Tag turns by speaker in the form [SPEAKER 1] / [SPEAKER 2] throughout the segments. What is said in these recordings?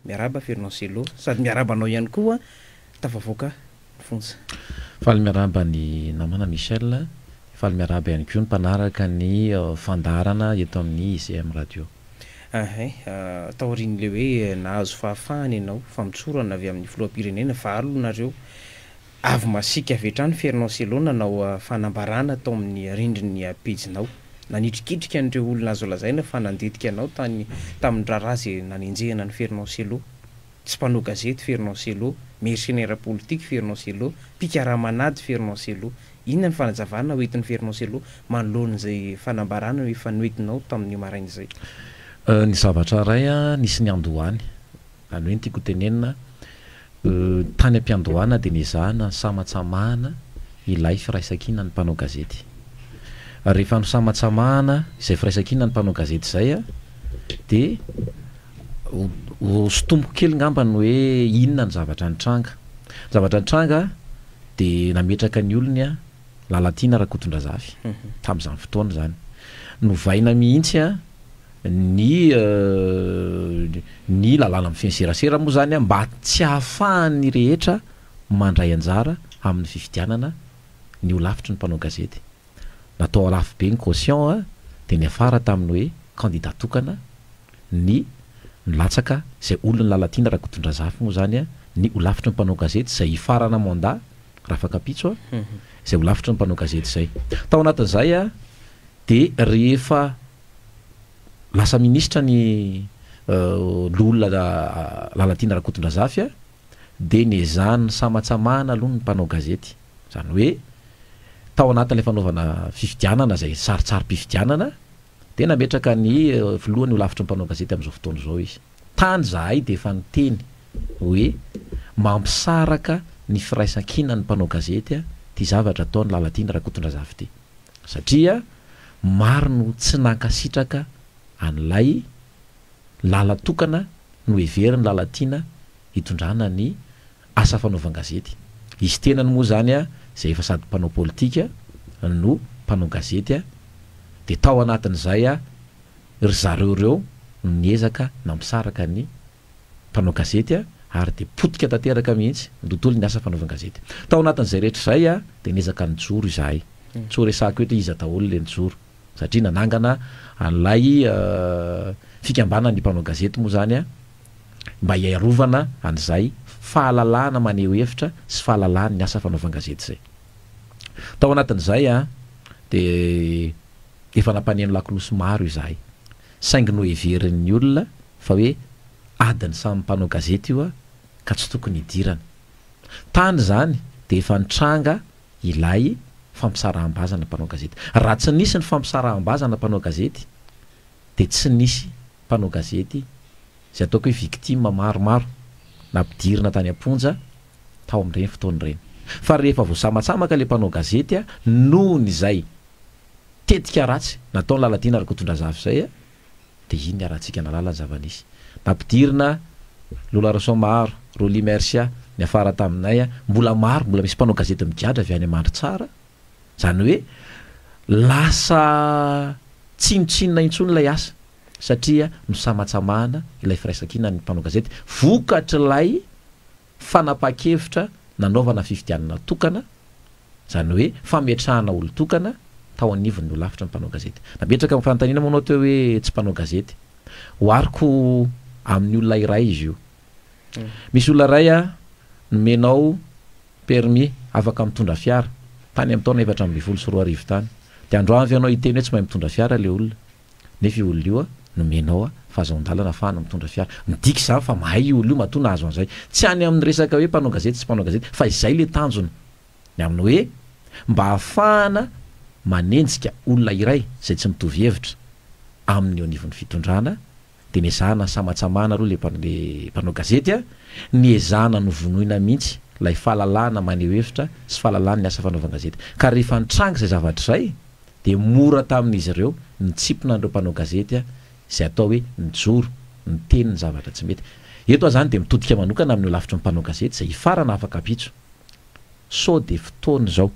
[SPEAKER 1] Miarahaba Fernand Cello, sady miarahaba anao ihany koa tafavoaka ny fonja.
[SPEAKER 2] Faly miarahaba ny namana Michel, faly miarahaba ihany koa ny mpanaraka ny fandaharana eto amin'ny ICM Radio.
[SPEAKER 1] Ahay, taorian'ilay hoe nahazo fahafahana ianao, famotsorana avy amin'ny filoham-pirenena, valo nareo, avy masiaka avy hatrany Fernand Cello nanao fanambarana tao amin'ny rindrin'ny pejinao. Nanitrikitrika an'ireo olona azo lazaina fa nandetika anao tany tamin'ny raharaha izay nanenjehana an'i Fernand Cello. Tsy mpanao gazety Fernand Cello, mercenaire politique Fernand Cello, mpikaramanady Fernand Cello. Inona ny fanazavana hoentin'i Fernand Cello manoloana izay fanambarana efa noentinao tamin'io maraina izay?
[SPEAKER 2] Ny zavatra iray nisy niandohany, izany hoe ny tiako hotenenina, tany am-piandohana dia nezahana nisamatsamahana ilay firaisankinan'ny mpanao gazety. Rehefa nosamatsamahana izay firaisankinan'ny mpanao gazety izay dia ho sintomiko kely ngamba ny hoe inona ny zavatra nitranga. Ny zavatra nitranga dia nametraka ny olony Lalatiana Rakotondrazafy tamin'izany fotoana izany. Novaina mihitsy ny ny lalàna mifehy ny serasera moa izany mba tsy hahafahan'ny rehetra mandray anjara amin'ny fifidianana ny holafitry ny mpanao gazety. Natao lafo be ny caution dia niafara tamin'ny hoe candidat tokana ny nilatsaka izay olon'i Lalatiana Rakotondrazafy moa izany ny holafitry ny mpanao gazety izay hifarana mandat rafakampitso izay holafitry ny mpanao gazety izay. Tao anatin'izay dia rehefa lasa minisitra ny loholona Lalatiana Rakotondrazafy dia nezahany nisamatsamahana aloha ny mpanao gazety. Izany hoe tao anatin'ilay fanaovana fifidianana izay sarintsarim-pifidianana dia nametraka ny filohan'ny holafitry ny mpanao gazety amin'izao fotoana izao izy. Tany izahay dia efa niteny hoe mampisaraka ny firaisankinan'ny mpanao gazety ity zavatra ataon'i Lalatiana Rakotondrazafy ity. Satria maro no tsy nankasitraka an'ilay lala-tokana noheverin'i Lalatiana hitondrana ny asa fanaovan-gazety. Izy tenany moa izany izay efa sady mpanao politika no mpanao gazety dia tao anatin'izay ry zareo ireo no niezaka nampisaraka ny mpanao gazety ary dia potika tanteraka mihitsy ny tontolon'ny asa fanaovan-gazety. Tao anatin'izay rehetra izay dia niezaka nijoro izahay. Tsy ho resahako eto hoe iza daholo ilay nijoro satria nanangana an'ilay fikambanan'ny mpanao gazety moa izany mba hiarovana an'izay fahalalahana maneho hevitra sy fahalalahan'ny asa fanaovan-gazety izay. Tao anatin'izay dia efa nampaneno lakolosy maro izahay, saingy noheverin'ny olona fa hoe adin'ny samy mpanao gazety io ka tsy tokony hidirana. Tany izany dia efa nitranga ilay fampisaraham-bazana mpanao gazety. Raha tsy nisy ny fampisaraham-bazana mpanao gazety dia tsy nisy mpanao gazety izay ataoko hoe victime maromaro nampidirina tany am-ponja tao amin'ireny fotoana ireny. Fa rehefa voasamatsamaka ilay mpanao gazety noho izay tetika ratsy nataon'i Lalatiana Rakotondrazafy izay dia iny niarahantsika nahalala ny zava-nisy. Nampidirina Lola Rasoamaharo, Rolly Mercia, niafara taminay, mbola maro, mbola misy mpanao gazety migadra avy any Mandritsara. Izany hoe lasa tsinontsinona intsony ilay asa satria nosamatsamahana ilay firaisankinan'ny mpanao gazety vokatr'ilay fanapahan-kevitra nanaovana fifidianana tokana, izany hoe fametrahana olon-tokana tao anivon'ny holafitry ny mpanao gazety. Nametraka fanontaniana moa anao teo hoe tsy mpanao gazety. Ohariko amin'ny olona iray izy io. Misy olona iray nomenao Permis, afaka mitondra fiara, tany amin'ny taona 2014 tany. Dia androany ve ianao hiteny hoe tsy mahay mitondra fiara ilay olona? Nefa io olona io nomenao fahazoan-dalana ahafahana mitondra fiara. Midika izany fa mahay io olona io matoa nahazo an'izay. Tsy any amin'ny resaka hoe mpanao gazety sy mpanao gazety fa izay ilay tanjona. Ny amin'ny hoe mba ahafahana manenjika olona iray izay tsy mitovy hevitra aminy eo anivon'ny fitondrana dia nezahana samatsamana aloha le mpanao gazety a, niezahana novonoina mihitsy ilay fahalalahana maneho hevitra sy fahalalahana ny asa fanaovan-gazety. Ka rehefa nitranga izay zavatra izay dia mora tamin'izy ireo nitsipona an'ireo mpanao gazety izay atao hoe nijoro, niteny ny zavatra tsy mety. Eto aho izany dia mitodika manokana amin'ny holafitry ny mpanao gazety izay hifarana afaka ampitso. Sao dia fotoana izao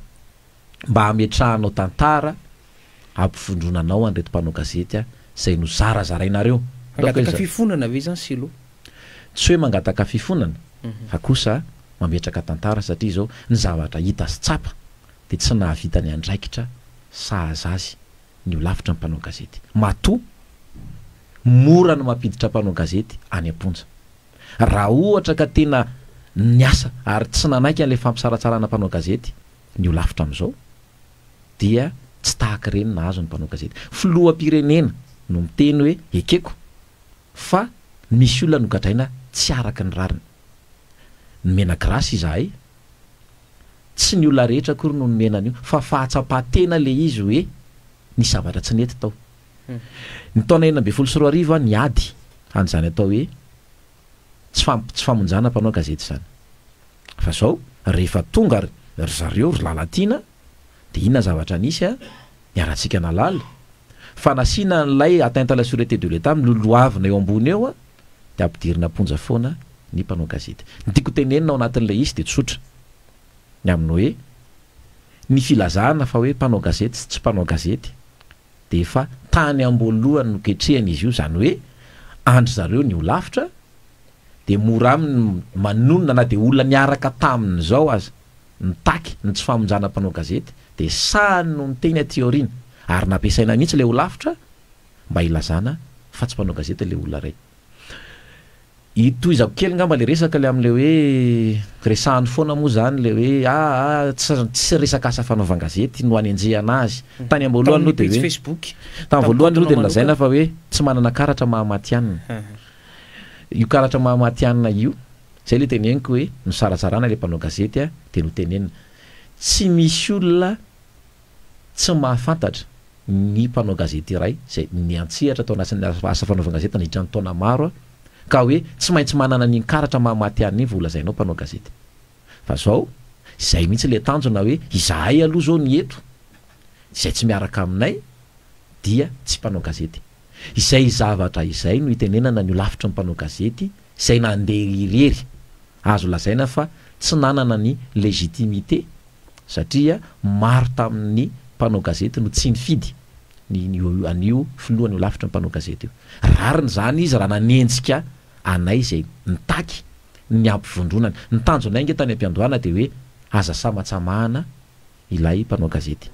[SPEAKER 2] mba hametrahanao tantara hampivondronanao an'ireto mpanao gazety izay nozarazarainareo.
[SPEAKER 1] Hangataka fifonana ve izany Silo?
[SPEAKER 2] Tsy hoe mangataka fifonana fa kosa mametraka tantara satria izao ny zavatra hita sy tsapa dia tsy nahavita ny andraikitra sahaza azy ny holafitra ny mpanao gazety. Matoa mora ny mampiditra mpanao gazety any am-ponja. Raha ohatra ka tena niasa ary tsy nanaiky an'ilay fampisaratsarahana mpanao gazety ny holafitra amin'izao dia tsy tahaka ireny nahazo ny mpanao gazety. Filoham-pirenena no miteny hoe ekeko fa misy olona nogadraina tsy araka ny rariny. Nomena grâce izahay, tsy ny olona rehetra akory no nomena an'io fa fahatsapan-tena ilay izy hoe nisy zavatra tsy nety tao. Ny taona 2016 aho niady an'izany atao hoe tsy tsy famonjana mpanao gazety izany. Fa izao rehefa tonga ry zareo ry Lalatiana dia inona zavatra nisy an? Niarantsika nahalala fa nasiana an'ilay atteinte à la sureté de l'Etat milolohavina eo ambony eo dia ampidirina am-ponja foana ny mpanao gazety. Ny tiako tenenina ao anatin'ilay izy dia tsotra, ny amin'ny hoe ny filazana fa hoe mpanao gazety sy tsy mpanao gazety dia efa tany am-boalohany noketrehana izy io, izany hoe an-dry zareo ny holafitra dia mora aminy ny manonona na dia olona niaraka taminy izao aza nitaky ny tsy famonjana mpanao gazety dia sahany no niteny aty aoriana ary nampiasaina mihitsy ilay holafitra mba hilazana fa tsy mpanao gazety ilay olona iray. Hitohizako kely ngamba ilay resaka ilay amin'ilay hoe resahany foana moa izany ilay hoe aa tsy tsy resaka asa fanaovan-gazety no anenjehana azy. Tany am-boalohany aloha dia hoe
[SPEAKER 1] Facebook.
[SPEAKER 2] Tamin'ny voalohany aloha dia nolazaina fa hoe tsy manana karatra maha matihanina. Io karatra maha matihanina io, izay ilay teneniko hoe nosaratsarana ilay mpanao gazety dia notenenina. Tsy misy olona tsy mahafantatra ny mpanao gazety iray izay niantsehatra tao anatin'ny asa fanaovan-gazety nandritra ny taona maro ka hoe tsy maintsy manana an'iny karatra maha matihanina iny vao holazainao mpanao gazety. Fa izao, izay mihitsy ilay tanjona hoe izahay aloha izao ny eto, izay tsy miaraka aminay dia tsy mpanao gazety. Izay zavatra izay no itenenana ny holafitry ny mpanao gazety izay nandeha irery, azo lazaina fa tsy nanana ny légitimité satria maro tamin'ny mpanao gazety no tsy nifidy ny an'io filohan'ny holafitry ny mpanao gazety io. Rariny izany izy raha nanenjika anay izay nitaky ny hampivondronana. Ny tanjonay ange tany am-piandohana dia hoe aza samatsamahana ilay mpanao gazety.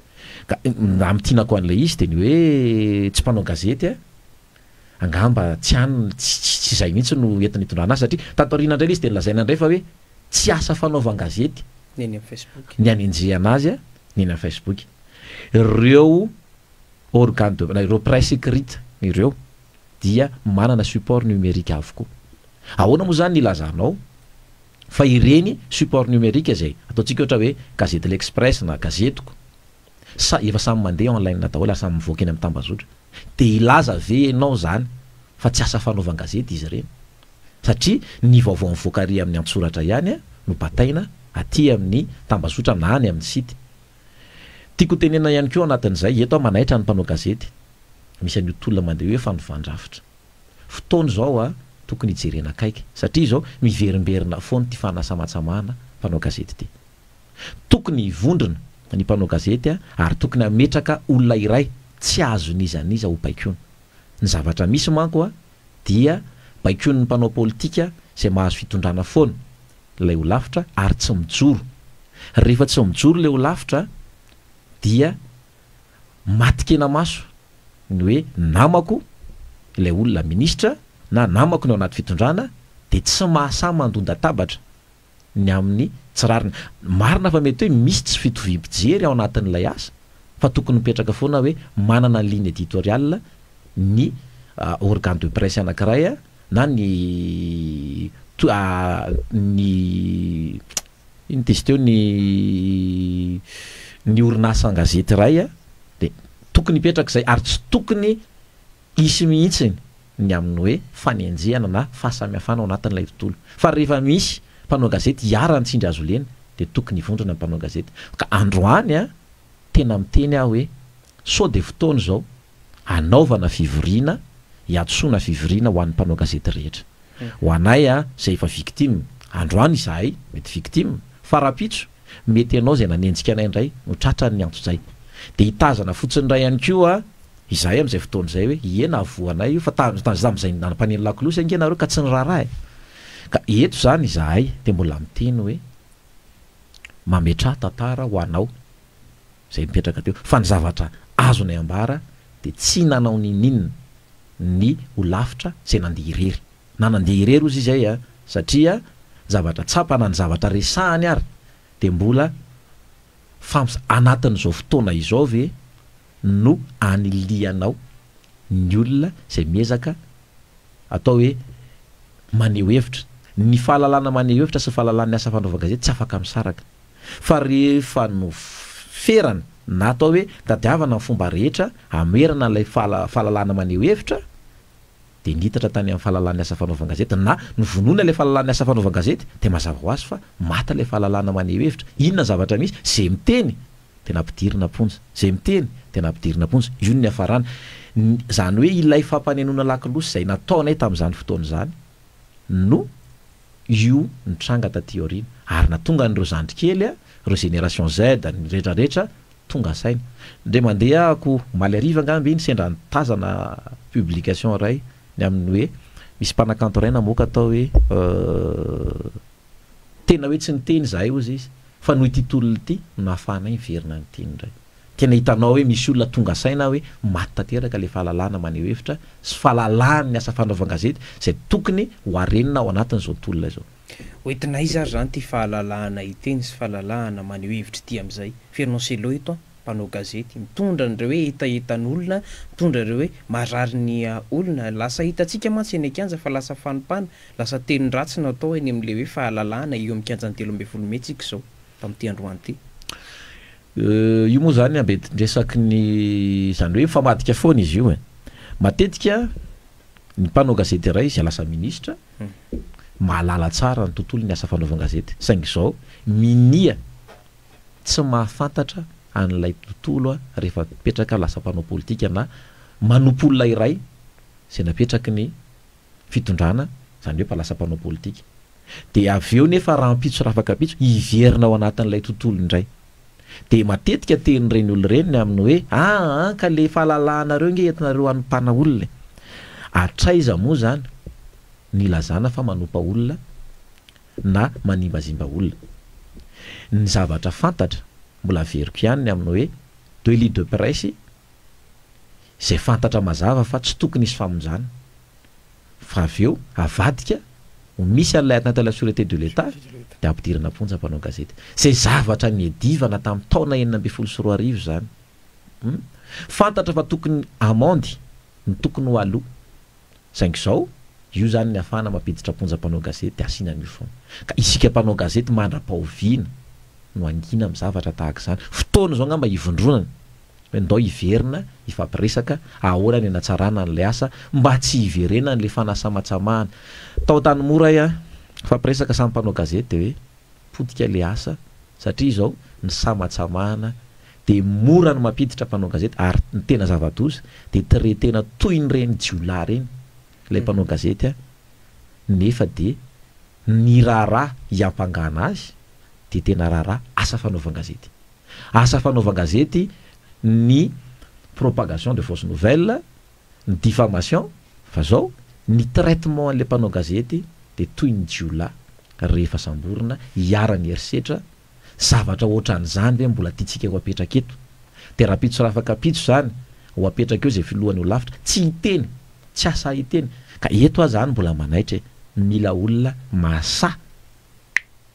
[SPEAKER 2] Ka raha mintinako an'ilay izy dia ny hoe tsy mpanao gazety a, angamba tsy any, tsy izay mihitsy no entina hitondrana azy satria tato aoriana indray ilay izy dia nolazaina indray fa hoe tsy asa fanaovan-gazety
[SPEAKER 1] Ny eny amin'ny Facebook.
[SPEAKER 2] Ny anenjehana azy ny eny amin'ny Facebook. Ireo organe de, na ireo presse écrite ireo dia manana support numérique avokoa. Ahoana moa izany ny ilazanao fa ireny support numérique izay ataontsika ohatra hoe gazety L'Express na gazetiko sa efa samy mandeha online daholo ary samy mivoaka eny amin'ny tambazotra dia hilaza ve ianao izany fa tsy asa fanaovan-gazety izy ireny? Satria ny vaovao mivoaka ary amin'ny antsoratra ihany no bataina aty amin'ny tambazotra na any amin'ny site. Tiako ho tenenina ihany koa ao anatin'izay, eto aho manaitra ny mpanao gazety, misy an'io tolona mandeha io hoe fanovan-drafitra. Fotoana izao tokony hijerena akaiky satria izao miverimberina foana ity fanasamatsamahana mpanao gazety ity. Tokony hivondrona ny mpanao gazety ary tokony hametraka olona iray tsy azon'iza n'iza ho baikoina. Ny zavatra misy manko dia baikoin'ny mpanao politika izay mahazo fitondrana foana ilay holafitra ary tsy mijoro. Rehefa tsy mijoro ilay holafitra dia matin-kenamaso ny hoe namako ilay olona minisitra na namako ny ao anaty fitondrana dia tsy mahasahy mandon-databatra ny amin'ny tsy rariny. Marina fa mety hoe misy tsy fitoviam-pijery ao anatin'ilay asa fa tokony mipetraka foana hoe manana ligne éditoriale ny organe de presse anankiray na ny ny inona izy teo ny ny orinasa an-gazety iray dia tokony hipetraka izay ary tsy tokony hisy mihitsy ny amin'ny hoe fanenjehana na fahasamihafana ao anatin'ilay tontolo. Fa rehefa misy mpanao gazety iharan'ny tsindry hazo lena dia tokony hivondrona ny mpanao gazety. Ka androany tena miteny aho hoe sao dia fotoana izao hanaovana fivoriana, hiantsoana fivoriana ho an'ny mpanao gazety rehetra. Ho anay izay efa victime, androany izahay mety victime, fa rahampitso mety ianao izay nanenjika anay indray no tratran'ny antsojay. Dia hitazana fotsiny indray ihany koa izahay amin'izay fotoana izay hoe ie nahavoa anay io fa tamin'izay nampaneno lakolosy ange nareo ka tsy niraharaha e! Ka eto izany izahay dia mbola miteny hoe mametraha tantara ho anao izay nipetraka teo fa ny zavatra azonay ambara dia tsy nanao niniana ny holafitra izay nandeha irery. Na nandeha irery ozy izy ay satria ny zavatra tsapa na ny zavatra resahany ary dia mbola famps anatin'izao fotoana izao ve no anilihanao ny olona izay miezaka atao hoe maneho hevitra. Ny fahalalana maneho hevitra sy ny fahalalan'ny asa fanaovan-gazety tsy afaka misaraka. Fa rehefa noferana na atao hoe tadiavana ny fomba rehetra hamerana ilay fahalalana maneho hevitra dia nitatra tany amin'ny fahalalan'ny asa fanaovan-gazety na novonoina ilay fahalalan'ny asa fanaovan-gazety dia mazava ho azy fa maty ilay fahalalana maneho hevitra. Inona ny zavatra misy? Izay miteny dia nampidirina am-ponja. Izay miteny dia nampidirina am-ponja. Io no niafarany. Izany hoe ilay fampanenoana lakolosy izay nataonay tamin'izany fotoana izany no io nitranga taty aoriana. Ary nahatonga an'ireo zandry kely, ireo génération Z, ny rehetra rehetra tonga saina. Indray mandeha ako omaly hariva angamba iny sendra nitazana publication iray ny amin'ny hoe misy mpanakanto iray namoaka atao hoe tena hoe tsy niteny izahay hozy izy fa noho ity tolona ity no nahafahanay niverina niteny indray. Tena hitanao hoe misy olona tonga saina hoe maty tanteraka ilay fahalalahana maneho hevitra sy fahalalahan'ny asa fanaovan-gazety izay tokony ho harenina ao anatin'izao tolona izao.
[SPEAKER 1] Hoentina aiza ary izany ity fahalalahana hiteny sy fahalalahana maneho hevitra ity amin'izay? Fernand Cello eto an, mpanao gazety, mitondra an'ireo hoe hetahetan'olona, mitondra ireo hoe marary ny olona. Lasa hitantsika mantsy eny an-kianja fa lasa fanompana, lasa teny ratsy no atao eny amin'ilay hoe fahalalahana eo amin'ny kianjan'ny 13 mey tsika izao, tamin'ity androany ity.
[SPEAKER 2] Io moa izany ambentin-dresaky ny, izany hoe mifamadika foana izy io e. Matetika ny mpanao gazety iray izay lasa minisitra, mahalala tsara ny tontolon'ny asa fanaovan-gazety, saingy izao minia tsy mahafantatra an'ilay tontolo rehefa mipetraka lasa mpanao politika na manompo olona iray izay napetraky ny fitondrana, izany hoe lasa mpanao politika. Dia avy eo nefa rahampitso rafakampitso hiverina ao anatin'ilay tontolo indray. Dia matetika tenin'ireny olona ireny ny amin'ny hoe aa ka le fahalalahanareo nge entinareo hanompana olona e. Hatraiza moa izany ny ilazana fa manompa olona na manimbazimba olona. Ny zavatra fantatra, mbola averiko ihany ny amin'ny hoe délit de presse izay fantatra mazava fa tsy tokony hisy famonjana. Fa avy eo avadika ho misy an'ilay atteinte à la sureté de l'Etat dia ampidirina am-ponja mpanao gazety. Izay zavatra niadivana tamin'ny taona 2016 izany. Hum. Fantatra fa tokony amende no tokony ho aloa. Saingy izao, io izany ny ahafahana mampiditra am-ponja mpanao gazety dia asiana an'io foana. Ka isika mpanao gazety mandra-pahoviana no hangina amin'ny zavatra tahaka izany. Fotoana izao angamba hivondronana. hoe ndao hiverina hifampiresaka ahoana ny hanatsarana an'ilay asa mba tsy hiverenan'ilay fanasamatsamahana. Tao Antanimora aho nifampiresaka samy mpanao gazety dia hoe potika ilay asa satria izao ny samatsamahana dia mora ny mampiditra mpanao gazety ary ny tena zava-doza dia traiter-na toy ny ireny jiolahy ireny ilay mpanao gazety nefa dia ny raharaha hiampangana azy dia tena raharaha asa fanaovan-gazety. Asa fanaovan-gazety ny propagation de fausse nouvelle, ny diffamation, fa zao ny traitement an'le mpanao gazety dia toy ny jiolahy rehefa samborina, iharan'ny herisetra, zavatra ohatran'izany ve mbola tiantsika ho apetraka eto? Dia rahampitso rafakapitso zany ho apetraka eo izay filohan'ny holafitra, tsy hiteny, tsy hahasahy hiteny, ka eto aho zany mbola manaitra e, mila olona mahasahy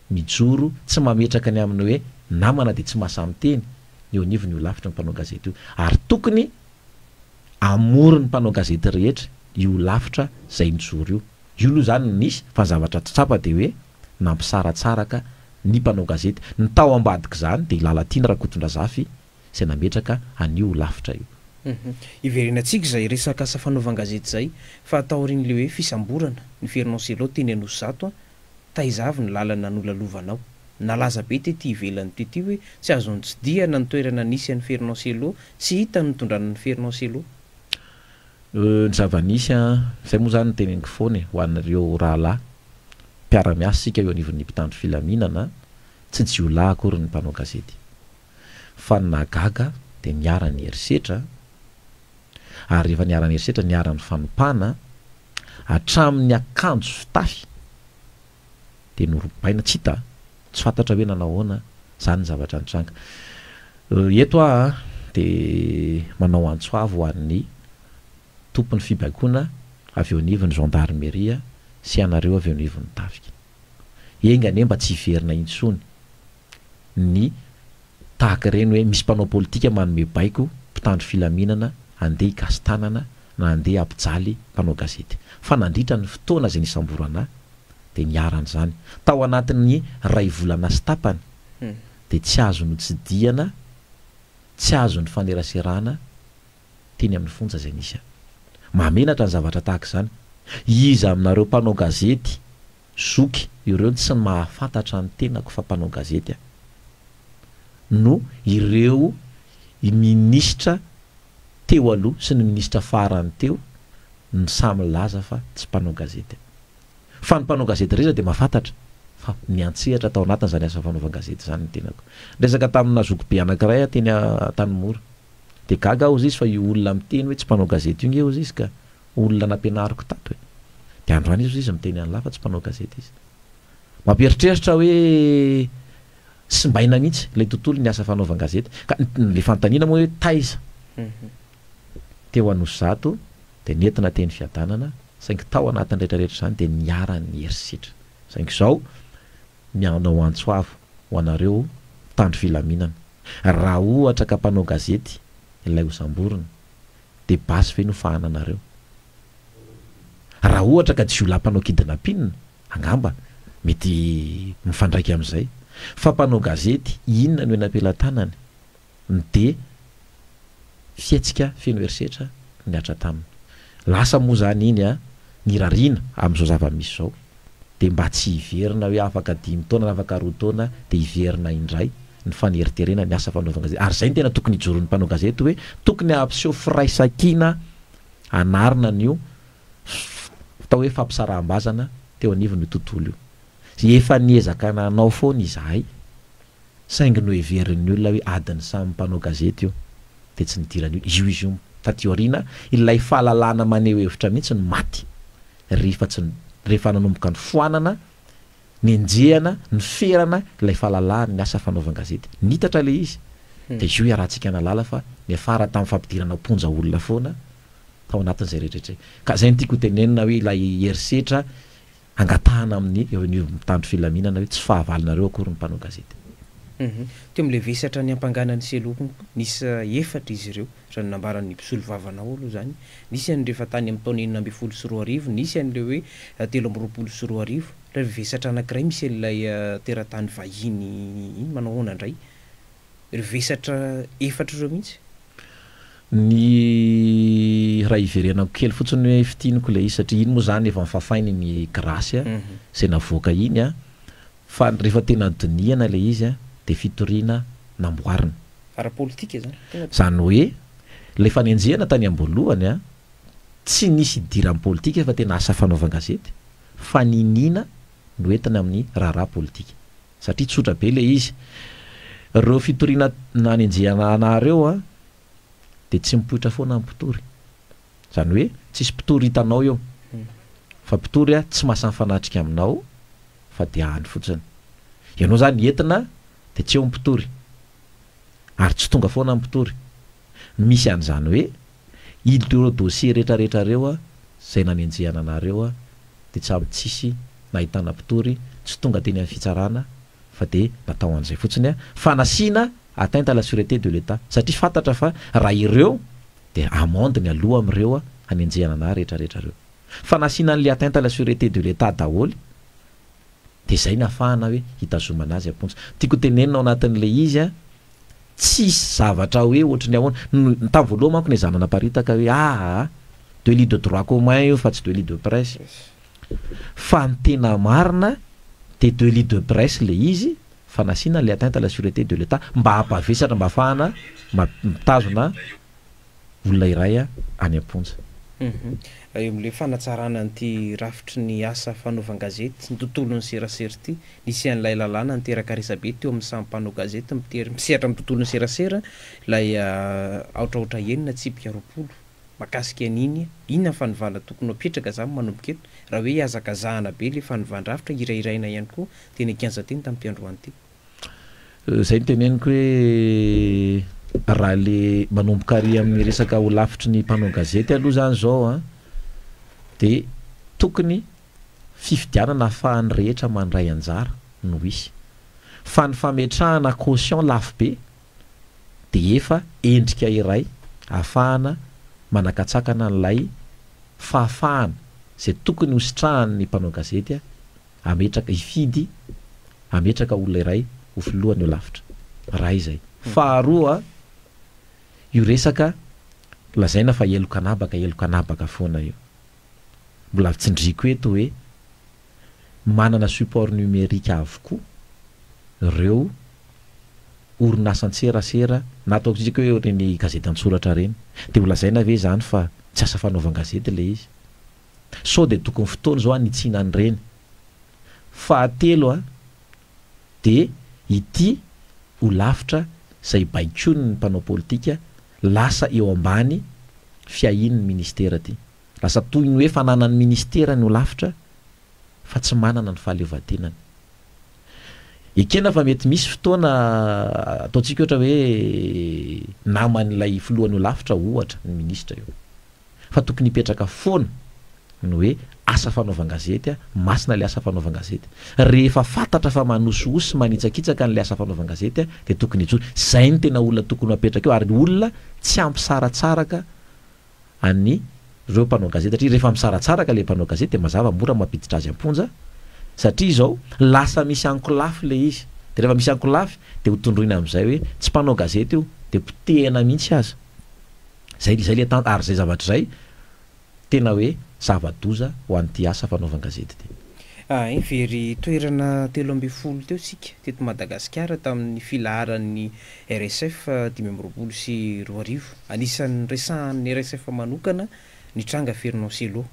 [SPEAKER 2] mijoro tsy mametraka ny amin'ny hoe namana dia tsy mahasahy miteny eo anivon'io holafitry ny mpanao gazety io ary tokony hamory ny mpanao gazety rehetra io holafitra izay nijoro io. Io aloha izany no nisy fa ny zavatra tsapa dia hoe nampisaratsaraka ny mpanao gazety. Ny tao ambadik'izany dia i Lalatiana Rakotondrazafy izay nametraka an'io holafitra io.
[SPEAKER 1] Hiverenantsika izay resaka asa fanaovan-gazety izay fa taorian'ilay hoe fisamborana ny Fernand Cello teny Anosizato Taiza avy ny lalana nolalovanao? Nalaza be tety ivelany tety hoe tsy azo notsidihana ny toerana nisy an'i Fernand Cello, tsy hita ny nitondrana an'i Fernand Cello.
[SPEAKER 2] Ny zava-nisy an, izay moa izany no teneniko foana e, ho an'ireo rahalahy mpiara-miasa isika eo anivon'ny mpitandro filaminana, tsy jiolahy akory ny mpanao gazety. Fa ny nahagaga dia niharan'ny herisetra, ary rehefa niharan'ny herisetra niharan'ny fanompana, hatramin'ny akanjo fitafy. Dia norobaina, tsy hita, tsy fantatra hoe nanao ahoana, izany ny zavatra nitranga. Eto aho dia manao antso avo ho an'ny tompon'ny fibaikoana avy eo anivon'ny gendarmerie sy ianareo avy eo anivon'ny tafika. Enga anie mba tsy hiverina intsony ny tahaka ireny hoe misy mpanao politika manome baiko mpitandro filaminana handeha hikasi-tanana na handeha hampijaly mpanao gazety. Fa nandritra ny fotoana izay nisamborana ahy dia niharan'izany. Tao anatin'ny iray volana sy tapany dia tsy azo notsidihana, tsy azo nifaneraserana teny amin'ny fonja izay nisy ahy. Mahamenatra ny zavatra tahaka izany. Iza aminareo mpanao gazety zoky ireo tsy mahafantatra ny tenako fa mpanao gazety aho no ireo minisitra teo aloha sy ny minisitra farany teo no samy milaza fa tsy mpanao gazety aho. Fa ny mpanao gazety rehetra dia mahafantatra fa niantsehatra tao anatin'izany asa fanaovan-gazety izany ny tenako. Niresaka tamina zokibe anankiray aho teny Antanimora. Dia gaga aho hozy izy fa io olona miteny hoe tsy mpanao gazety io nge hozy izy ka olona nampianariko tato e. Dia androany izy hozy izy miteny an'lah fa tsy mpanao gazety izy. Mampieritreritra hoe simbaina mihitsy ilay tontolo ny asa fanaovan-gazety. Ka ilay fanontaniana moa hoe taiza? Teo Anosizato dia nentina teny Fiadanana saingy tao anatin'ny rehetra rehetra izany dia niharan'ny herisetra. Saingy izao mianao antso avo ho anareo mpitandro filaminana. Raha ohatra ka mpanao gazety ilay ho samborina dia basy ve no fahananareo? Raha ohatra ka jiolahy mpanao kidnapping angamba mety mifandraika amin'izay. Fa mpanao gazety inona no eny am-pelatanany? Dia fihetsika feno herisetra no nihatra taminy. Lasa moa izany iny an, nirariana amin'izao zava-misy izao dia mba tsy hiverina hoe afaka dimy taona na afaka roa taona dia hiverina indray ny faneriterena ny asa fanaovan-gazety. Ary izay no tena tokony hijoroan'ny mpanao gazety hoe tokony hampiseho firaisankina hanarina an'io atao hoe fampisaraham-bazana teo anivon'io tontolo io. Efa niezaka nanao foana izahay Saingy noheverin'ny olona hoe adin'ny samy mpanao gazety io, dia tsy nidiran'io io izy io. Taty aoriana, ilay fahalalahana maneho hevitra mihitsy no maty, rehefa tsy rehefa nanomboka nifoanana, nenjehana, niferana ilay fahalalahan'ny asa fanaovan-gazety. Nitatra ilay izy, dia io iarahantsika nahalala fa niafara tamin'ny fampidirana am-ponja olona foana tao anatin'izay rehetra izay. Ka izay no tiako hotenenina hoe ilay herisetra Angatahana amin'ny eo anivon'ny mpitandro filaminana hoe tsy fahavalonareo akory ny mpanao gazety.
[SPEAKER 1] Teo amin'ilay vesatra niampangana an'i Selo konko, nisy efatra izy ireo, raha ny nambaran'ny mpisolovavanao aloha izany. Nisy an'ireo efa tany amin'ny taona 2016, nisy an'ilay hoe 2023. Ilay vesatra anankiray misy an'ilay teratany vahiny iny manao ahoana indray? Ireo vesatra efatra ireo mihitsy.
[SPEAKER 2] Ny raha hiverenako kely fotsiny hoe fintiniko ilay izy satria iny moa izany efa nofafainy ny grâce izay navoaka iny an, fa rehefa tena dinihana ilay izy an dia fitoriana namboarina.
[SPEAKER 1] Ara-politika izany? Tonga dia.
[SPEAKER 2] Izany hoe ilay fanenjehana tany am-boalohany an, tsy nisy idiran'ny politika fa tena asa fanaovan-gazety, fa niniana noentina amin'ny raharaha politika. Satria tsotra be ilay izy. Ireo fitoriana nanenjehana anareo an, dia tsy mipoitra foana ny mpitory. Izany hoe tsisy mpitory hitanao eo. Fa mpitory an, tsy mahasahy mifanatrika aminao fa dia any fotsiny. Ianao izany entina dia tsy eo ny mpitory. Ary tsy tonga foana ny mpitory. Misy an'izany hoe ireo dossier rehetra rehetra ireo an, izay nanenjehana anareo an, dia tsamy tsisy nahitana mpitory, tsy tonga teny amin'ny fitsarana fa dia natao an'izay fotsiny fa nasiana atteinte à la sureté de l'Etat satria fantatra fa raha ireo dia amende ny aloha amin'ireo hanenjehana anah rehetra rehetra ireo fa nasiana an'ilay atteinte à la sureté de l'Etat daholo dia izay ny ahafahana hoe hitazomana azy am-ponja. Tiako tenenina ao anatin'ilay izy an, tsisy zavatra hoe ohatry ny ahoana, ny tamin'ny voalohany manko nezahana naparitaka hoe aa délit de droit commun io fa tsy délit de presse, fa ny tena marina dia délit de presse ilay izy fa nasiana ilay atteinte à la sureté de l'Etat mba hampavesatra mba ahafahana mitazona olona iray any am-ponja.
[SPEAKER 1] Eo amin'ilay fanatsarana an'ity rafitry ny asa fanaovan-gazety, ny tontolon'ny serasera ity, nisy an'ilay lalàna niteraka resabe teo amin'ny samy mpanao gazety mitery misehatra amin'ny tontolon'ny serasera, ilay aotra aotra enina tsipika 20. Mahakasika an'iny, inona ny fanovana tokony ho apetraka zany manomboka eto, raha hoe hihazakazahana be le fanovan-drafitra, hirahiraina ihany koa teny an-kianja teny tamin'ity androany ity.
[SPEAKER 2] Zay no teneniko hoe raha le manomboka ary amin'ny resaka holafitry ny mpanao gazety aloha zany zao an, de tokony fifidianana ahafahan'ny rehetra mandray anjara no hisy, fa ny fametrahana caution lafo be dia efa endrika iray ahafahana manakatsakana an'ilay fahafahana izay tokony ho sitrahan'ny mpanao gazety hametraka, hifidy hametraka olona iray ho filohan'ny holafitra. Iray izay. Faharoa, io resaka lazaina fa heloka an'habaka, heloka an'habaka foana io. Mbola tsindriako eto hoe manana support numérique avokoa ireo orinasan-tserasera na ataontsika hoe ireny gazety an-tsoratra ireny. Dia ho lazaina ve izany fa tsy asa fanaovan-gazety ilay izy? Sao dia tokony fotoana izao hanitsiana an'ireny? Fahatelo dia ity holafitra izay baikoin'ny mpanao politika lasa eo ambany fiahian'ny ministera ity. Lasa toy ny hoe fananan'ny ministera ny holafitra fa tsy manana ny fahaleovantenany. Ekena fa mety misy fotoana ataontsika ohatra hoe naman'ilay filohan'ny holafitra ohatra ny minisitra eo. Fa tokony hipetraka foana ny hoe asa fanaovan-gazety, masina ilay asa fanaovan-gazety. Rehefa fantatra fa manosihosy sy manitsakitsaka an'ilay asa fanaovan-gazety dia tokony hijoro. Izay no tena olona tokony ho apetraka eo ary olona tsy hampisaratsaraka an'i reo mpanao gazety satria rehefa misaratsaraka le mpanao gazety de mazava mora mampiditra azy am-ponja satria izao lasa misy ankolafy le izy de rehefa misy ankolafy de ho tondroina amin'izay hoe tsy mpanao gazety io de potehina mihitsy aza zay zay le tant ary zay zavatra zay tena hoe zava-doza ho an'ity asa fanaovan-gazety ity.
[SPEAKER 1] Hay, very toerana 13 teo isika teto Madagasikara tamin'ny filaharan'ny RSF 2025. Anisan'ny resahan'ny RSF manokana ny tranga Fernand Cello.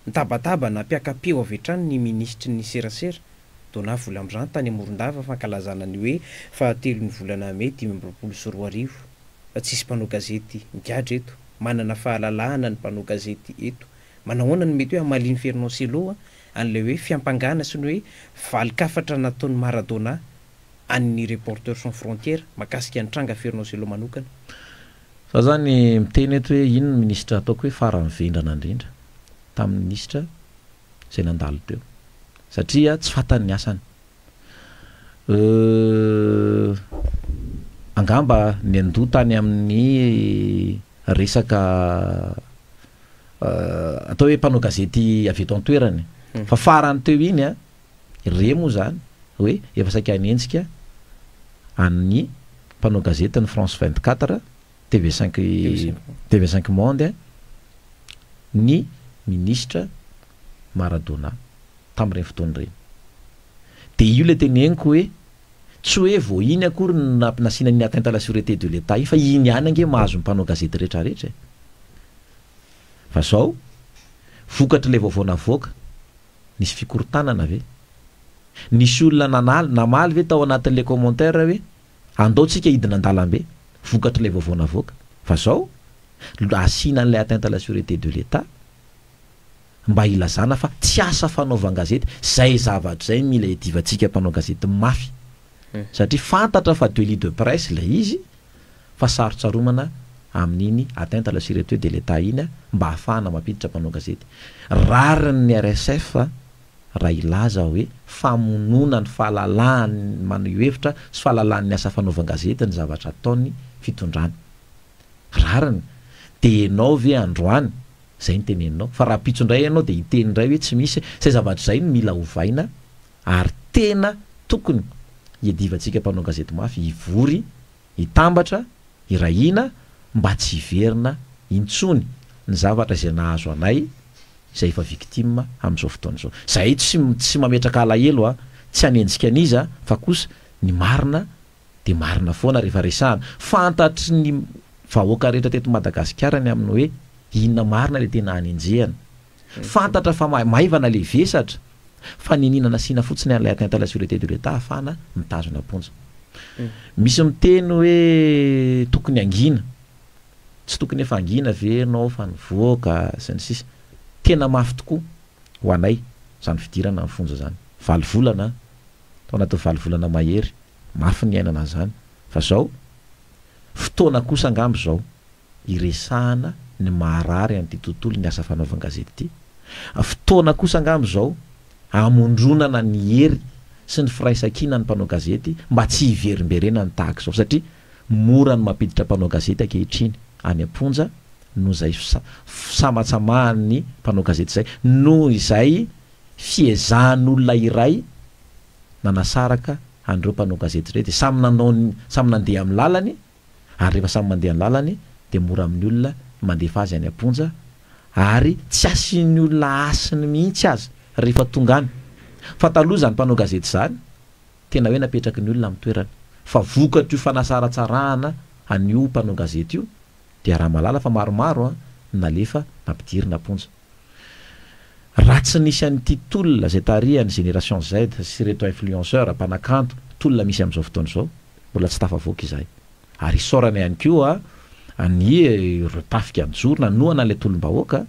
[SPEAKER 1] Nitabataba nampiaka-peo avy hatrany ny minisitry ny serasera, Donat Volamizan tany Morondava fankalazana ny hoe fahatelon'ny volana mey 2025. Fa tsisy mpanao gazety migadra eto. Manana fahalalahana ny mpanao gazety eto. Manahoana no mety hoe hamalian'i Fernand Cello an'ilay hoe fiampangana sy ny hoe valin-kafatra nataon'i Maradona an'ny Reporters Sans Frontières mahakasika ny tranga Fernand Cello manokana?
[SPEAKER 2] Za zany miteny eto hoe iny ny minisitra ataoko hoe farany vendrana indrindra tamin'ny minisitra izay nandalo teo satria tsy fantany ny asany. Euh angamba niandoha tany amin'ny resaka atao hoe mpanao gazety avy eto an-toerana e. Fa farany teo iny an, re moa zany hoe efa saika hanenjika an'ny mpanao gazetin'ny France 24, TV cinq, TV cinq Monde ny minisitra Maradona tamin'ireny fotoana ireny. Dia io ilay teneniko hoe tsy hoe vao iny akory no nasiana an'iny atteinte à la sûreté de l'Etat iny fa iny ihany ange mahazo ny mpanao gazety rehetrarehetra e. Fa zao, vokatr'ilay vaovao navoaka, nisy fikorontanana ve? Nisy olona nanaly, namaly ve tao anatin'ilay commentaire hoe andao tsika hidina an-dalambe, vokatr'ilay vaovao navoaka? Fa zao, asiana an'ilay atteinte à la sûreté de l'Etat, mba hilazana fa tsy asa fanaovan-gazety, zay zavatra zay mila iadivantsika mpanao gazety mafy, satria fantatra fa délit de presse ilay izy, fa sarotsaromana amin'iny atteinte à la sureté de l'Etat iny mba hahafahana mampiditra mpanao gazety. Rariny ny RSF raha hilaza hoe famonoana ny fahalalahan'ny maneho hevitra sy fahalalahan'ny asa fanaovan-gazety ny zavatra ataon'ny fitondrana. Rariny. Dia ianao ve androany, izay no teneninao, fa rahampitso indray ianao dia hiteny indray hoe tsy misy, izay zavatra izay no mila ovaina ary tena tokony hiadivantsika mpanao gazety mafy hivory hitambatra hiray hina mba tsy hiverina intsony ny zavatra izay nahazo anay izay efa victime amin'izao fotoana izao. Zahay tsy tsy mametraka alahelo a, tsy hanenjika an'iza fa kosa ny marina dia marina foana rehefa resahana. Fantatry ny vahoaka rehetra teto Madagasikara ny amin'ny hoe inona marina ilay tena hanenjehana. Fantatra fa maivana ilay vesatra fa niniana nasiana fotsiny an'ilay atteinte à la sûreté de l'Etat ahafahana mitazona am-ponja. Misy miteny hoe tokony hangina. Tsy tokony efa hangina ve ianao fa nivoaka sy ny sisa. Tena mafy tokoa ho anay izany fidirana amin'ny fonja izany. Valo volana an! Tao anatin'ny valo volana mahery, mafy ny niainana an'izany. Fa izao, fotoana kosa angamba izao hiresahana ny maharary an'ity tontolon'ny asa fanaovan-gazety ity. Fotoana kosa angamba izao hamondronana ny hery sy ny firaisankinan'ny mpanao gazety mba tsy hiverimberenany tahaka izao satria mora ny mampiditra mpanao gazety ankehitriny any am-ponja noho izay fisamatsamahan'ny mpanao gazety izay, noho izay fiezahan'olona iray nanasaraka an'ireo mpanao gazety ireo dia samy nanao ny, samy nandeha amin'ny lalany ary rehefa samy mandeha ny lalany dia mora amin'ny olona ny mandefa azy any am-ponja ary tsy asian'ny olona hasiny mihitsy aza rehefa tonga any fa taloha izany mpanao gazety izany tena hoe napetraky ny olona amin'ny toerany fa vokatr'io fanasaratsarahana an'io mpanao gazety io dia raha mahalala fa maromaro no nalefa nampidirina am-ponja. Raha tsy nisy an'ity tolona izay tarihan'ny Génération Z sy ireto influenceurs, mpanakanto, tolona misy amin'izao fotoana izao, mbola tsy tafavoaka izahay. Ary isaorana ihany koa ny ireo tafika nijoro nanohana an'ilay tolom-bahoaka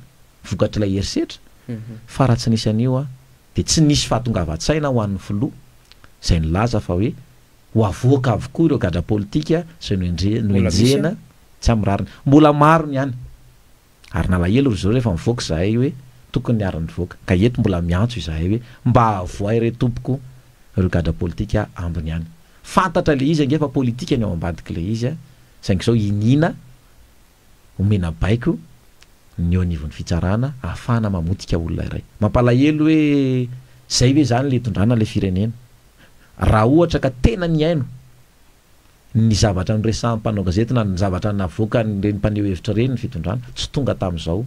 [SPEAKER 2] vokatr'ilay herisetra, fa raha tsy nisy an'io dia tsy nisy fahatongavan-tsaina ho an'ny filoha izay nilaza fa hoe ho avoaka avokoa ireo gadra politika izay nohenjehina tsy amin'ny rariny. Mbola maro ny any. Ary nalahelo ry zareo rehefa nivoaka izahay hoe tokony niara-nivoaka. Ka eto mbola miantso izahay hoe mba avoahy re tompoko ireo gadra politika ambiny any. Fantatra ilay izy ange fa politika ny ao ambadik'ilay izy saingy izao iniana omena baiko ny eo anivon'ny fitsarana ahafahana mamotika olona iray. Mampalahelo hoe zay ve zany le hitondrana le firenena? Raha ohatra ka tena nihaino ny zavatra noresahan'ny mpanao gazety na ny zavatra navoakan'ireny mpaneho hevitra ireny ny fitondrana, tsy tonga tamin'izao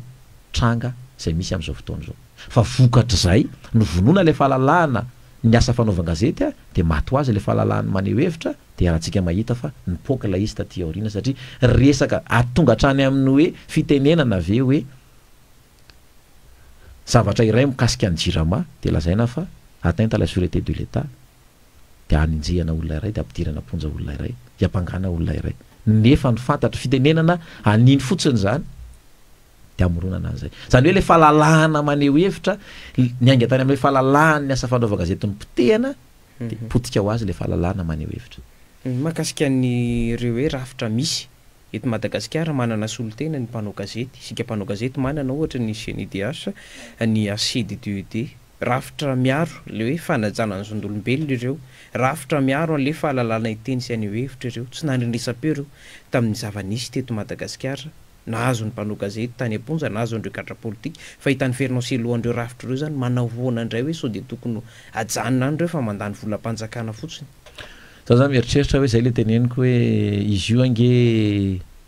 [SPEAKER 2] tranga izay misy amin'izao fotoana izao. Fa vokatr'izay, novonoina ilay fahalalahana ny asa fanaovan-gazety dia maty ho azy ilay fahalalahana maneho hevitra dia iarahantsika mahita fa nipoaka ilay izy taty aoriana satria resaka ary tonga hatrany amin'ny hoe fitenenana ve hoe zavatra iray mikasika ny jirama dia lazaina fa atteinte à la sureté de l'Etat dia anenjehana olona iray dia ampidirana am-ponja olona iray hiampangana olona iray nefa ny fantatra fitenenana an'iny fotsiny izany dia hamoronana an'izay. Izany hoe ilay fahalalahana maneho hevitra, niainga tany amin'ilay fahalalahan'ny asa fanaovan-gazety nopotehana, dia potika ho azy ilay fahalalahana maneho hevitra.
[SPEAKER 1] Mahakasika an'ireo hoe rafitra misy eto Madagasikara, manana solontena ny mpanao gazety. Isika mpanao gazety manana ohatra ny CNIDH, ny ACDDED. Rafitra miaro ilay hoe fanajana ny zon'olombelona ireo. Rafitra miaro an'ilay fahalalahana hiteny sy haneho hevitra ireo. Tsy nandrenesam-peo ireo tamin'ny zava-nisy teto Madagasikara. Nahazo ny mpanao gazety tany am-ponja, nahazo an'ireo gadra politika. Fahitan'i Fernand Cello an'ireo rafitra ireo izany, manahoana indray hoe sao dia tokony hajanona any ireo fa mandany volam-panjakana fotsiny.
[SPEAKER 2] Za zany mieritreritra hoe zay le teneniko hoe izy io ange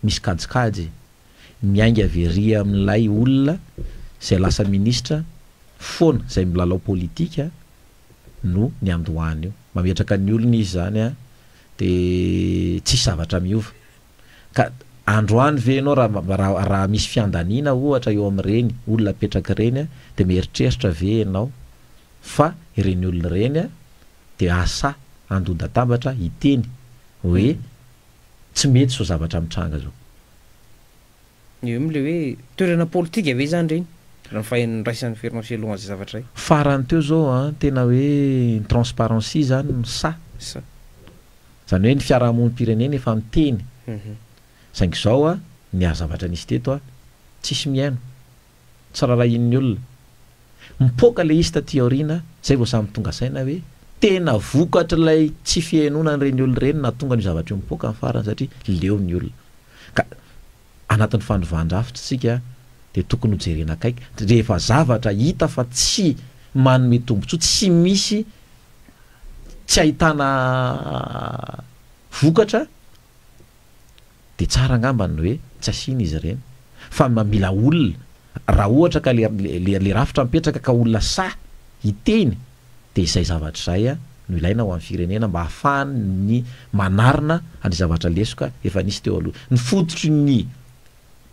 [SPEAKER 2] misy kajikajy e! Miainga avy ery amin'ilay olona izay lasa ministra foana izay milalao politika no niandohany io. Mametraka ny olona izy zany an, de tsisy zavatra miova. Ka androany ve ianao raha raha raha misy fiandaniana ohatra eo amin'ireny olona apetraka ireny dia mieritreritra ve ianao fa ireny olona ireny dia asa handoa-databatra hiteny hoe tsy mety izao zavatra mitranga izao?
[SPEAKER 1] Eo amin'ilay hoe toerana politika ve izany ireny raha ny fahendraisan'i Fernand Cello an'izay zavatra izay?
[SPEAKER 2] Farany teo izao an, tena hoe ny transparency izany no sahy.
[SPEAKER 1] Sahy.
[SPEAKER 2] Izany hoe ny fiarahamonim-pirenena efa miteny. Saingy izao an, ny zavatra nisy teto an, tsisy mihaino. Tsy rarahian'ny olona. Mipoaka ilay izy taty aoriana, izay vao samy tonga saina hoe tena vokatr'ilay tsy fihainoana an'ireny olona ireny nahatonga an'io zavatra io mipoaka ny farany satria leo ny olona. Ka anatin'ny fanovan-drafitra isika dia tokony ho jerena akaiky rehefa zavatra hita fa tsy manome tombontsoa, tsy misy tsy ahitana vokatra dia tsara angamba ny hoe tsy asiana izy ireny fa mba mila olona raha ohatra ka le le rafitra mipetraka ka olona sahy hiteny dia izay zavatra izay no ilaina ho an'ny firenena mba ahafahany ny manarina an'izay zavatra lesoka efa nisy teo aloha. Ny fototry ny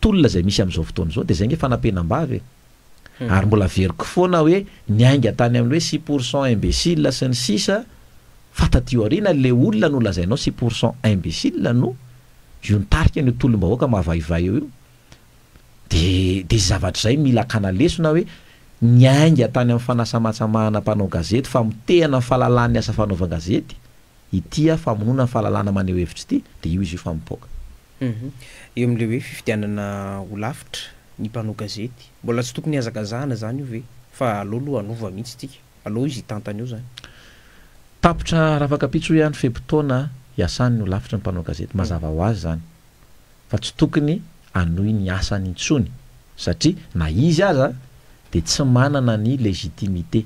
[SPEAKER 2] tolona izay misy amin'izao fotoana izao dia izay ange fanapenam-bava e! Ary mbola averiko foana hoe niainga tany amin'ny hoe 6 pour cent imbécile sy ny sisa fa taty aoriana le olona nolazainao 6 pour cent imbécile no io nitarika an'io tolom-bahoaka mavaivay eo io. De de zavatra izay mila akana lesona hoe niainga tany amin'ny fanasamatsamahana mpanao gazety, famotehana ny fahalalàn'ny asa fanaovan-gazety, ity famonoana ny fahalalàna maneho hevitra ity, de io izy io fa mipoaka.
[SPEAKER 1] Eo amin'ilay hoe fifidianana holafitra ny mpanao gazety, mbola tsy tokony hihazakazahana izany io ve? Fa aleo aloha hanova mihitsy tsika, aleo izy hitantana eo izany.
[SPEAKER 2] Tapitra rafakapitso hoy aho ny fe-potoana hiasan'ny holafitry ny mpanao gazety, mazava ho azy izany fa tsy tokony hanohy ny asany intsony satria na izy aza dia tsy manana ny légitimité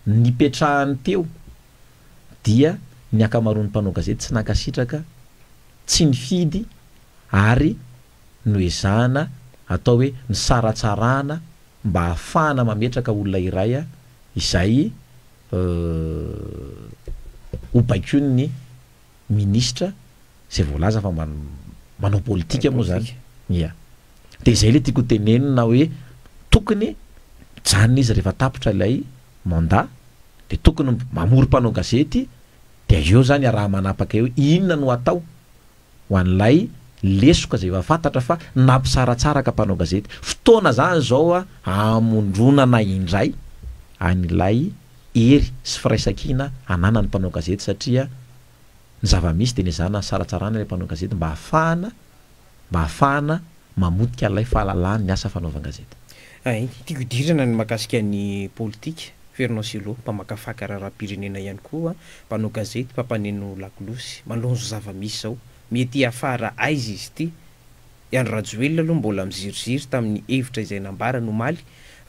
[SPEAKER 2] nipetrahany teo dia ny ankamaroan'ny mpanao gazety tsy nankasitraka, tsy nifidy ary noezahana atao hoe nisaratsarahana mba hahafahana mametraka olona iray izay ho baikoin'ny minisitra izay voalaza fa manao politika moa izany. Ia. Dia izay ilay tiako ho tenenina hoe tokony mijanona izy rehefa tapitra ilay mandat dia tokony mamory mpanao gazety dia eo izany iaraha-manapaka eo inona no atao ho an'ilay lesoka izay efa fantatra fa nampisaratsaraka mpanao gazety. Fotoana izany izao hamondronana indray an'ilay hery sy firaisankina ananan'ny mpanao gazety satria ny zava-misy dia nezahana nisaratsarahana ilay mpanao gazety mba hahafahana mba hahafahana mamotika ilay fahalalahany ny asa fanaovan-gazety.
[SPEAKER 1] Hay, tiako hidirana ny mahakasika ny politika. Fernand Cello, mpamakafaka raharaham-pirenena ihany koa, mpanao gazety, mpampaneno lakolosy. Manoloana izao zava-misy izao, mety hiafara aiza izy ity? I Andry Rajoelina aloha mbola miziriziry tamin'ny hevitra izay nambarany omaly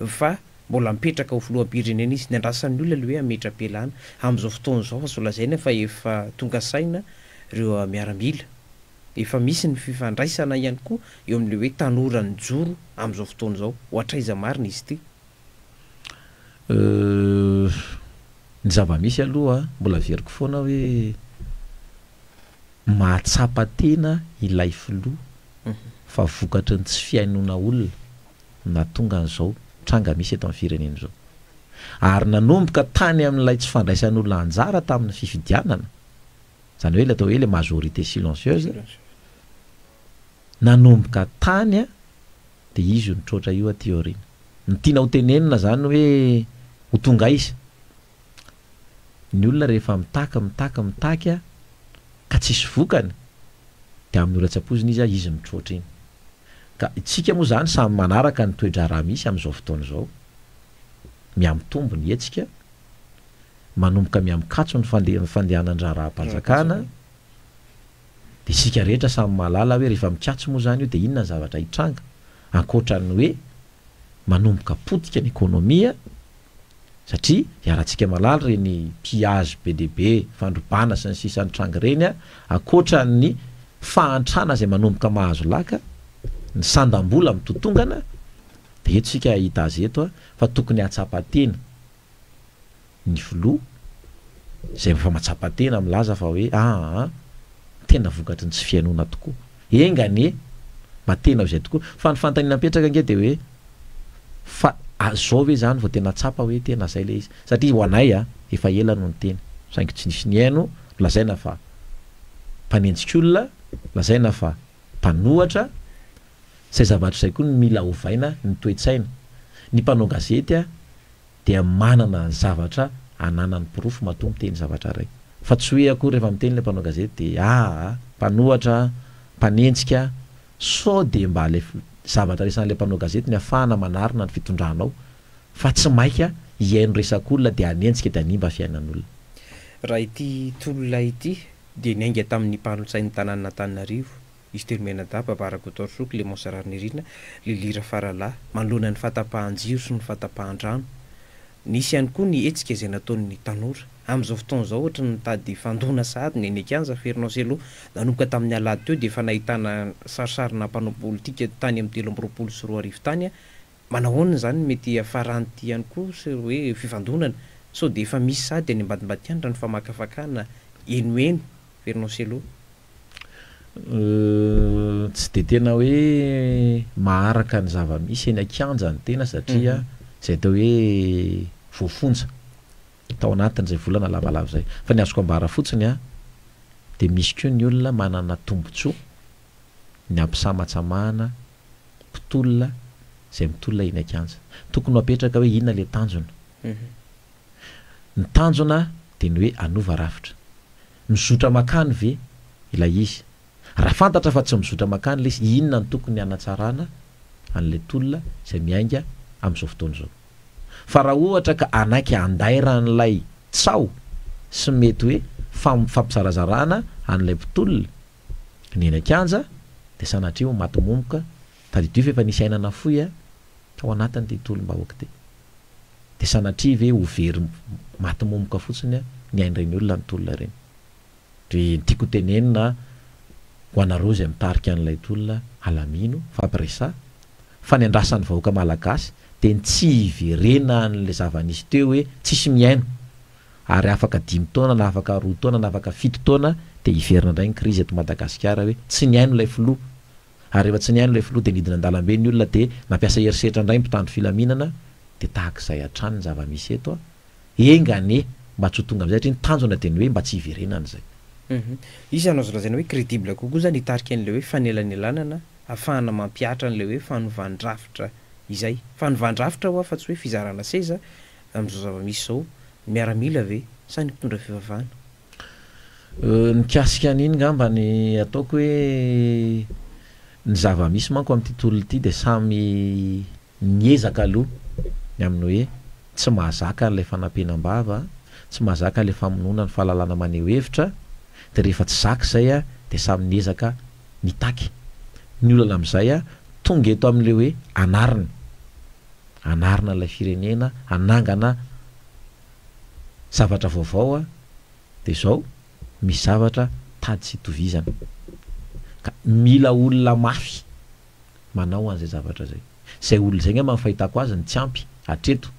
[SPEAKER 1] fa mbola mipetraka ho filoham-pirenena izy. Nandrasan'ny olona ilay hoe hametra-pialana. Amin'izao fotoana izao, azo lazaina fa efa tonga saina ireo miaramila. Efa misy ny fifandraisana ihany koa eo amin'ilay hoe tanora nijoro amin'izao fotoana izao. Ho hatraiza marina izy ity?
[SPEAKER 2] Euh, ny zava-misy aloha mbola averiko foana hoe mahatsapa tena ilay filoha fa vokatry ny tsy fihainoana olona no nahatonga an'izao tranga misy eto amin'ny firenena izao. Ary nanomboka tany amin'ilay tsy fandraisan'olona anjara tamin'ny fifidianana, izany hoe ilay atao hoe le majorité silencieuse, nanomboka tany dia izy io nitroatra io aty aoriana. Ny tiana ho tenenina izany hoe ho tonga aiza? Ny olona rehefa mitaky mitaky mitaky ka tsisy vokany dia amin'ny ora tsy ampoizina izy izy mitroatra iny. Ka isika moa izany samy manaraka ny toe-draharaha misy amin'izao fotoana izao. Mihamitombo ny hetsika, manomboka mihamikatso ny fandehanan-draharaham-panjakana. Dia isika rehetra samy mahalala hoe rehefa mikatso moa izany io dia inona ny zavatra hitranga ankoatra ny hoe manomboka potika ny ekonomia satria iarahantsika mahalala ireny pillage be dia be, fandrobana sy ny sisa nitranga ireny ankoatra ny fahantrana izay manomboka mahazo laka, ny sandam-bola mitotongana dia eto isika hahita azy eto fa tokony hahatsapa tena. ny filoha izay efa mahatsapa tena milaza fa hoe aa tena vokatry ny tsy fihainoana tokoa. Enga anie mba tena ho izay tokoa. Fa ny fanontaniana mipetraka ange dia hoe fa zao ve izany vao tena tsapa hoe tena izay ilay izy? Satria ho anay a, efa ela no niteny saingy tsy nisy nihaino, lazaina fa mpanenjika olona, lazaina fa mpanohatra, izay zavatra izay koa no mila ovaina ny toe-tsaina. Ny mpanao gazety a, dia manana zavatra ananany porofo matoa miteny zavatra iray. Fa tsy hoe akory rehefa miteny ilay mpanao gazety dia aa, mpanohatra, mpanenjika, sao dia mba ilay zavatra resahan'ilay mpanao gazety ny afahana manarina ny fitondranao fa tsy maika hihaino resak'olona dia hanenjika dia hanimba fiainan'olona.
[SPEAKER 1] Raha ity tolona ity dia niainga tamin'ny mpanolotsain'ny tanànan'Antananarivo, Izy telo mianadahy, Baba Rakotoarisoa, Clémence Raharinirina, Lily Rafaralahy, manoloana ny fahatapahan-jiro sy ny fahatapahan-drano. Nisy ihany koa ny hetsika izay nataon'ny tanora. Amin'izao fotoana izao, ohatry ny mitady hifandona sahady ny eny an-kianja, Fernand Cello. Nanomboka tamin'ny alahady teo dia efa nahitana sarisarina mpanao politika tany amin'ny 2023 tany. Manahoana izany ny mety hiafaran'ity ihany koa sy hoe fifandonana? Sao dia efa misy sahady any ambadimbadika any raha ny famakafakana henoheno, Fernand Cello.
[SPEAKER 2] Tsy dia tena hoe maharaka ny zava-misy eny an-kianja ny tena satria izay atao hoe voafonja tao anatin'izay volana lavalava izay. Fa ny azoko ambara fotsiny dia misy koa ny olona manana tombontsoa ny hampisamatsamahana. mpitolona izay mitolona eny an-kianja. Tokony ho apetraka hoe inona ilay tanjona. Ny tanjona dia ny hoe hanova rafitra. Mizotra mankany ve ilay izy? Raha fantatra fa tsy mizotra mankany ilay izy, inona no tokony hanatsarana an'ilay tolona izay miainga amin'izao fotoana izao? Fa raha ohatra ka hanaiky handairan'ilay tsaho sy mety hoe fampizarazarana an'ilay mpitolona ny eny an-kianja dia sanatria ho maty momoka, tadidio fa efa nisy aina nafoy tao anatin'ity tolom-bahoaka ity. Dia sanatria ve ho very maty momoka fotsiny ny ain'ireny olona nitolona ireny? Dia ny tiako ho tenenina ho anareo izay mitarika an'ilay tolona, alamino, fampiresaha, fa ny andrasan'ny vahoaka malagasy dia ny tsy hiverenan'ilay zava-nisy teo hoe tsisy mihaino ary afaka dimy taona na afaka roa taona na afaka fito taona dia hiverina indray ny krizy eto Madagasikara hoe tsy nihaino ilay filoha ary rehefa tsy nihaino ilay filoha dia nidina an-dalambe ny olona dia nampiasa herisetra indray ny mpitandro filaminana dia tahaka izay hatrany ny zava-misy eto a! Enga anie mba tsy ho tonga amin'izay satria ny tanjona dia ny hoe mba tsy hiverenana izay.
[SPEAKER 1] Iza no azo lazaina hoe crédible kokoa izany hitarika an'ilay hoe fanelanelanana ahafahana mampihatra an'ilay hoe fanovan-drafitra izay? Fanovan-drafitra ho'a fa tsy hoe fizarana seza amin'izao zava-misy izao. Ny miaramila ve sa ny mpitondra fivavahana?
[SPEAKER 2] Mikasika an'iny ngamba ny ataoko hoe ny zava-misy manko amin'ity tolona ity dia samy Niezaka aloha ny amin'ny hoe tsy mahazaka an'ilay fanampenam-bava, tsy mahazaka ilay famonoana ny fahalalana maneho hevitra, dia rehefa tsy zaka izay dia samy niezaka nitaky. Ny olana amin'izay tonga eto amin'ilay hoe anarina, anarina ilay firenena, hanangana zavatra vaovao dia izao misy zavatra tady tsy itovizana. Ka mila olona mafy. manao an'izay zavatra izay. Izay olona izay angamba ny fahitako azy no tsy ampy hatreto.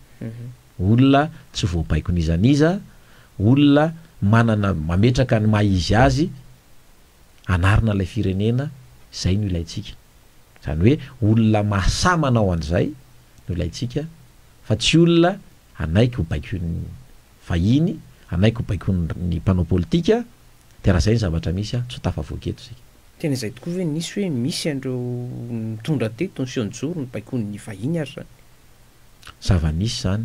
[SPEAKER 2] Olona tsy voabaikon'iza n'iza, olona manana mametraka ny maha izy azy hanarina ilay firenena, izay no ilaintsika. Izany hoe olona mahasahy manao an'izay no ilaintsika fa tsy olona hanaiky ho baikoin'ny vahiny, hanaiky ho baikoin'ny mpanao politika, dia raha izay ny zavatra misy tsy ho tafavoaka eto isika.
[SPEAKER 1] Tena izay tokoa ve nisy hoe misy an'ireo nitondra teto niseho nijoro nibaikoin'ny vahiny ary izany?
[SPEAKER 2] Zava-nisy izany,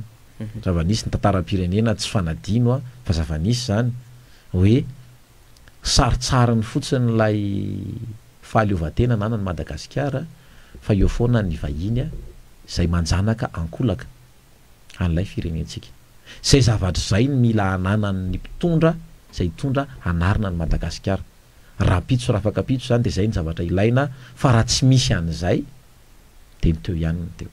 [SPEAKER 2] zava-nisy ny tantaram-pirenena tsy fanadino a, fa zava-nisy izany hoe sarintsariny fotsiny ilay fahaleovantena ananan'i Madagasikara fa eo foana ny vahiny izay manjanaka ankolaka an'ilay firenentsika. Izay zavatra izay no mila ananan'ny mpitondra izay hitondra hanarina an'i Madagasikara. Rahampitso rafakapitso izany dia izay ny zavatra ilaina fa raha tsy misy an'izay dia ny teo ihany no teo.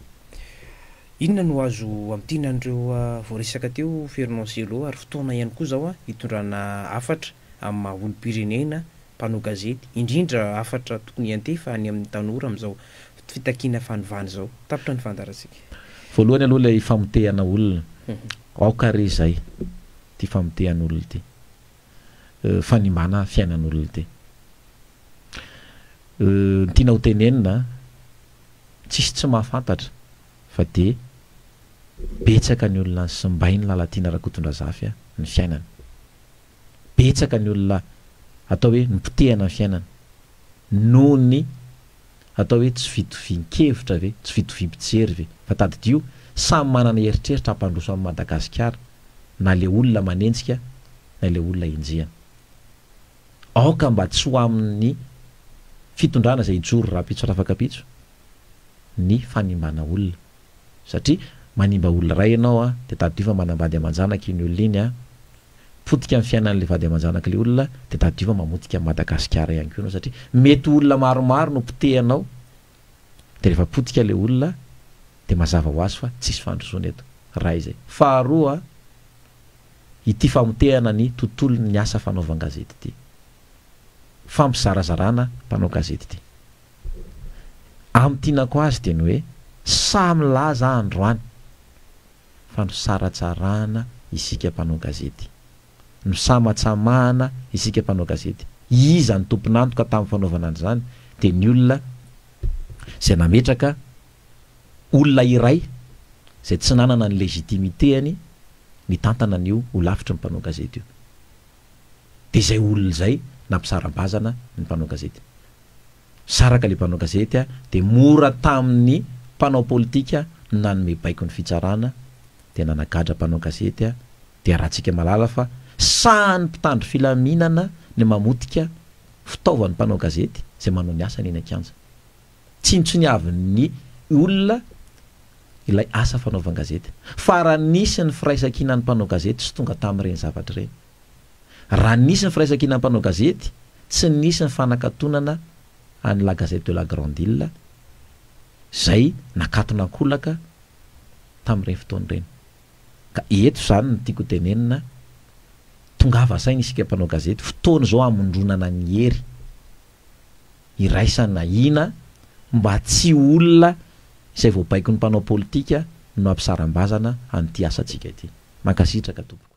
[SPEAKER 1] Inona no azo amintina an'ireo voaresaka teo Fernand Cello ary fotoana ihany koa izao hitondrana hafatra amin'ny maha olom-pirenena, mpanao gazety, indrindra hafatra tokony hiantefa any amin'ny tanora amin'izao fitakiana fanovana izao. Tapitra ny fandaharantsika.
[SPEAKER 2] Voalohany aloha ilay famotehana olona, aoka re izay ity famotehan'olona ity. fanimbana fiainan'olona ity. Ny tiana ho tenenina, tsisy tsy mahafantatra fa dia betsaka ny olona simbain'i Lalatiana Rakotondrazafy ny fiainany. Betsaka ny olona atao hoe nipotehana ny fiainany noho ny atao hoe tsy fitovian-kevitra ve, tsy fitoviam-pijery ve? Fa tadidio, samy manana eritreritra hampandroso an'i Madagasikara na le olona manenjika na ilay olona enjehina. Aoka mba tsy ho amin'ny fitondrana izay hijoro rahampitso rafakapitso ny fanimbana olona. Satria manimba olona iray ianao an, dia tadidio fa manambady aman-janaka iny olona iny an, potika ny fiainan'ilay vady aman-janak'ilay olona dia tadidio fa mamotika an'i Madagasikara ihany koa ianao satria mety ho olona maromaro no potehanao dia rehefa potika ilay olona dia mazava ho azy fa tsisy fandrosoana eto. Iray izay. Faharoa, ity famotehana ny tontolon'ny asa fanaovan-gazety ity. Fampizarazarana mpanao gazety ity. Amintinako azy dia ny hoe sahy milaza aho androany fa nosaratsarahana isika mpanao gazety. Nosamatsamahana isika mpanao gazety. Iza no tompon'antoka tamin'ny fanaovana an'izany? Dia ny olona izay nametraka olona iray izay tsy nanana ny légitimité-ny nitantana an'io holafitry ny mpanao gazety io. Dia izay olona izay nampisara-bazana ny mpanao gazety. Saraka ilay mpanao gazety dia mora tamin'ny mpanao politika ny nanome baiko ny fitsarana dia nanagadra mpanao gazety dia arahantsika mahalala fa sahan'ny mpitandro filaminana ny mamotika fitaovan'ny mpanao gazety izay manao ny asany eny an-kianja. Tsinontsiniavin'ny olona ilay asa fanaovan-gazety. Fa raha nisy ny firaisankinan'ny mpanao gazety tsy tonga tamin'ireny zavatra ireny. Raha nisy ny firaisankinan'ny mpanao gazety, tsy nisy ny fanakatonana an'i La Gazette de la Grande Ile izay nakatona an-kolaka tamin'ireny fotoana ireny. Ka eto izany no tiako hotenenina, tongava saina isika mpanao gazety, fotoana izao hamondronana ny hery, iraisana hina mba tsy ho olona izay voabaikon'ny mpanao politika no hampisaram-bazana an'ity asantsika ity. Mankasitraka tompoko.